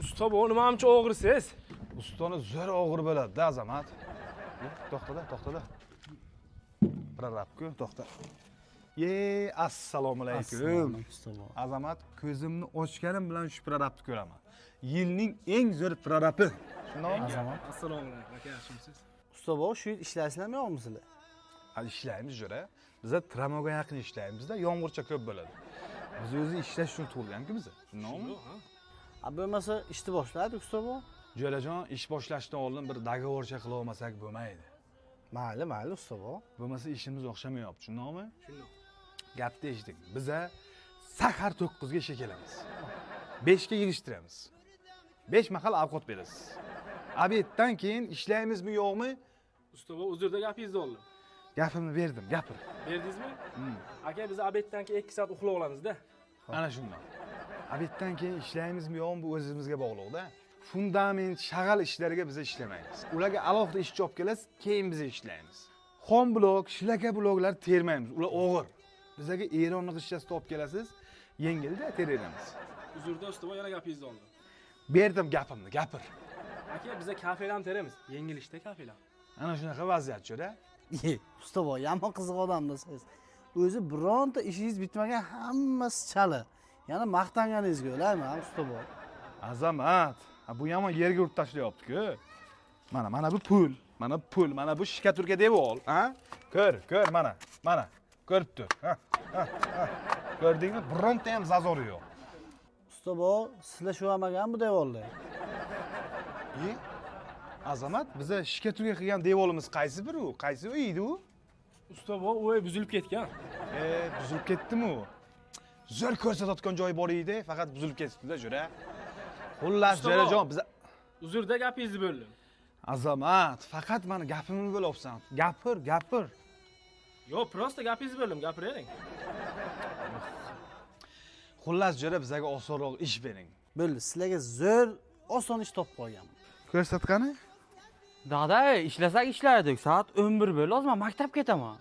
Usta, bu nimamcha o'g'risiz? Ustani zo'r og'ir bo'ladi-da, Azamat. To'xtada, to'xtada. Prorabku, to'xta. Ye, assalomu alaykum. Usta. Azamat, ko'zimni ochganim bilan shu prorabni ko'raman. Yilning eng zo'r prorabi. Shundaymi? Azamat. Assalomu alaykum aka, yaxshimisiz? Usta, shu yil ishlaysizlarmi, yo'qmi sizlar? Ha, ishlaymiz, jo'ra. Biza tramoga yaqin ishlaymizda, yomg'ircha ko'p bo'ladi. Biz o'zi ishlash uchun tug'ilganku biza. Shundaymi? Ha, bo'lmasa ishni boshladik, usta. Jo'rajon, ish boshlashdan oldin bir договорcha qilib olmasak bo'lmaydi. Mayli, mayli, usta. Bo'lmasa ishimiz o'xshamayapti, tushundingmi? Tushundim. Gapni eshiting. Biza sahar 9 ga ishga kelamiz. 5 ga yig'ishtiramiz. 5 mahal ovqat berasiz. Обед dan keyin ishlaymizmi, yo'qmi? Usta, bu uzrda gapingizni oldim. Gapimni berdim, gapir. Berdingizmi? Aka, biz обед dan keyin 2 soat uxlab olamizda. Ana shundan. Обед dan keyin ishlaymizmi, yo'qmi, bu o'zimizga bog'liq-da. Fundament, shag'al ishlariga biz ishlamaymiz. Ularga alohida ishchi olib kelasiz, keyin biz ishlaymiz. Xom blok, shlaka bloklar termaymiz. Ular og'ir. Bizga Eronni g'ishtchasini olib kelasiz, yengilda teraveramiz. Uzrda, usta, yana gapingizni oldim. Berdim gapimni, gapir. Aka, biza kafel ham teramiz. Yengil ishda kafel ham. Ana shunaqa vaziyat, jo'ra. Ye, usta, yomon qiziq odamda siz. O'zi bironta ishingiz bitmagan, hammasi chala. Yana maqtanganingizga o'layman, ha, usta. Azamat, ha, bu yomon yerga urib tashlayapti-ku. Mana, mana bu pul, mana bu pul, mana bu штукатурка devor, ha? Ko'r, ko'r, mana, mana. Ko'rib tur. Ha, ha, ha. Ko'rdingmi? Bironta ham зазор i yo'q. Usta, sizlar shu olmagan bu devorlar. E? Azamat, biza штукатурка qilgan devorimiz qaysi biri u? Qaysi uy edi u? Usta, bu uy buzilib ketgan. E, buzilib ketdimi u? Zo'r ko'rsatayotgan joy bor edi, faqat buzilib ketibdi-da, jo'ra. Xullas, Usta, jo'rajon, biza Uzrda gapingizni bo'ldim. Azamat, faqat mani gapimni bo'lyapsan. Gapir, gapir. Yo'q, просто gapingizni bo'ldim, gapiravering. Xullas, jo'ra, bizaga osonroq ish bering. Bo'ldi, sizlarga zo'r oson ish topib qo'yganman. Ko'rsatqani? Dada, ishlasak ishlardik. Soat 11 bo'ldi, hozir men maktabga ketaman.